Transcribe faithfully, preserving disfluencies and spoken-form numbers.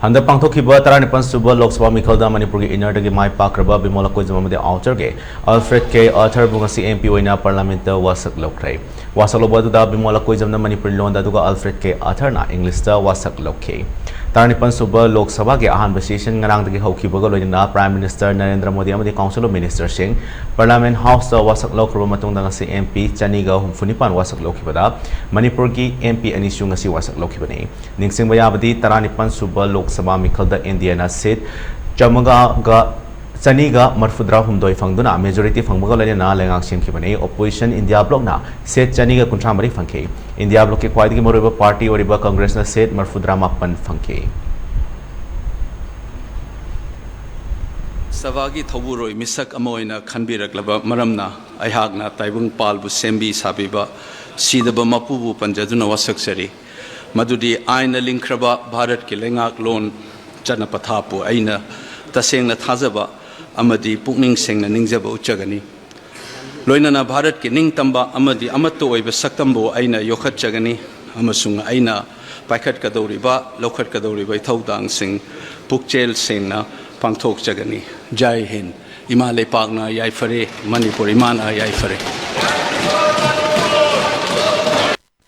ꯍꯟꯗꯛ ꯄꯥꯡꯊꯣꯛꯈꯤꯕ ꯇꯔꯥꯅꯤꯄꯥꯟ ꯁꯨꯕ ꯂꯣꯛ ꯁꯚꯥ ꯃꯤꯈꯜꯗ ꯃꯅꯤꯄꯨꯔꯒꯤ inner ꯗꯒꯤ ꯃꯥꯏ ꯄꯥꯛꯈ꯭ꯔꯕ ꯕꯤꯃꯣꯜ ꯑꯀꯣꯏꯖꯝ ꯑꯃꯗꯤ outer ꯒꯤ ꯑꯜꯐ꯭ꯔꯦꯗ ꯀꯦ ꯑꯥꯔꯊꯔꯕꯨ ꯉꯁꯤ M P ꯑꯣꯏꯅ Parliament ꯇ ꯋꯥꯁꯛ ꯂꯧꯈ꯭ꯔꯦ꯫ ꯋꯥꯁꯛ ꯂꯧꯕ ꯑꯗꯨꯗ ꯕꯤꯃꯣꯜ ꯑꯀꯣꯏꯖꯝꯅ ꯃꯅꯤꯄꯨꯔꯤ ꯂꯣꯟꯗ, ꯑꯗꯨꯒ ꯑꯜꯐ꯭ꯔꯦꯗ ꯀꯦ ꯑꯥꯔꯊꯔꯅ English ꯇ ꯋꯥꯁꯛ ꯂꯧꯈꯤ꯫ ꯇꯔꯥꯅꯤꯄꯥꯟ ꯁꯨꯕ ꯂꯣꯛ ꯁꯚꯥꯒꯤ ꯑꯍꯥꯟꯕ session ꯉꯔꯥꯡꯗꯒꯤ ꯍꯧꯈꯤꯕꯒ ꯂꯣꯏꯅꯅ Prime Minister ꯅꯔꯦꯟꯗ꯭ꯔ ꯃꯣꯗꯤ ꯑꯃꯗꯤ Council of Minister ꯁꯤꯡ Parliament House ꯇ ꯋꯥꯁꯛ ꯂꯧꯈ꯭ꯔꯕ ꯃꯇꯨꯡꯗ ꯉꯁꯤ M P ꯆꯅꯤꯒ ꯍꯨꯝꯐꯨ ꯅꯤꯄꯥꯟ ꯋꯥꯁꯛ ꯂꯧꯈꯤꯕꯗ ꯃꯅꯤꯄꯨꯔꯒꯤ M P ꯑꯅꯤꯁꯨ ꯉꯁꯤ ꯋꯥꯁꯛ ꯂꯧꯈꯤꯕꯅꯤ꯫ ꯅꯤꯡꯁꯤꯡꯕ ꯌꯥꯕꯗꯤ, ꯇꯔꯥꯅꯤꯄꯥꯟ ꯁꯨꯕ ꯂꯣꯛ ꯁꯚꯥ ꯃꯤꯈꯜꯗ India ꯅ seat ꯆꯥꯝꯃꯒ, ꯆꯅꯤꯒ ꯃꯔꯐꯨꯇꯔꯥ ꯍꯨꯝꯗꯣꯏ ꯐꯪꯗꯨꯅ majority ꯐꯪꯕꯒ ꯂꯣꯏꯅꯅ ꯂꯩꯉꯥꯛ ꯁꯦꯝꯈꯤꯕꯅꯤ꯫ Opposition India Bloc ꯅ seat ꯆꯅꯤꯒ ꯀꯨꯟꯊ꯭ꯔꯥ ꯃꯔꯤ ꯐꯪꯈꯤ꯫ India Bloc ꯀꯤ ꯈ꯭ꯋꯥꯏꯗꯒꯤ ꯃꯔꯨꯑꯣꯏꯕ party ꯑꯣꯏꯔꯤꯕ Congress ꯅ seat ꯃꯔꯐꯨꯇꯔꯥ ꯃꯥꯄꯟ ꯐꯪꯈꯤ꯫ ꯁꯚꯥꯒꯤ ꯊꯧꯕꯨꯔꯣꯏ ꯃꯤꯁꯛ ꯑꯃ ꯑꯣꯏꯅ ꯈꯟꯕꯤꯔꯛꯂꯕ ꯃꯔꯝꯅ, ꯑꯩꯍꯥꯛꯅ ꯇꯥꯏꯕꯪꯄꯥꯜꯕꯨ ꯁꯦꯝꯕꯤ ꯁꯥꯕꯤꯕ ꯁꯤꯗꯕ ꯃꯄꯨꯕꯨ ꯄꯟꯖꯗꯨꯅ ꯋꯥꯁꯛꯆꯔꯤ꯫ ꯃꯗꯨꯗꯤ ꯑꯥꯏꯟꯅ ꯂꯤꯡꯈ꯭ꯔꯕ ꯚꯥꯔꯠꯀꯤ ꯂꯩꯉꯥꯛꯂꯣꯟ ꯆꯠꯅ ꯄꯊꯥꯞꯄꯨ ꯑꯩꯅ ꯇꯁꯦꯡꯅ ꯊꯥꯖꯕ ꯑꯃꯗꯤ ꯄꯨꯛꯅꯤꯡ ꯁꯦꯡꯅ ꯅꯤꯡꯖꯕ ꯎꯠꯆꯒꯅꯤ꯫ ꯂꯣꯏꯅꯅ ꯚꯥꯔꯠꯀꯤ ꯅꯤꯡꯇꯝꯕ ꯑꯃꯗꯤ ꯑꯃꯠꯇ ꯑꯣꯏꯕ ꯁꯛꯇꯝꯕꯨ ꯑꯩꯅ ꯌꯣꯛꯈꯠꯆꯒꯅꯤ ꯑꯃꯁꯨꯡ ꯑꯩꯅ ꯄꯥꯏꯈꯠꯀꯗꯧꯔꯤꯕ, ꯂꯧꯈꯠꯀꯗꯧꯔꯤꯕ ꯏꯊꯧꯗꯥꯡꯁꯤꯡ ꯄꯨꯛꯆꯦꯜ ꯁꯦꯡꯅ ꯄꯥꯡꯊꯣꯛꯆꯒꯅꯤ꯫ ꯖꯥꯏ ꯍꯤꯟꯗ꯫ ꯏꯃꯥ ꯂꯩꯄꯥꯛꯅ ꯌꯥꯏꯐꯔꯦ, ꯃꯅꯤꯄꯨꯔ ꯏꯃꯥꯅ ꯌꯥꯏꯐꯔꯦ꯫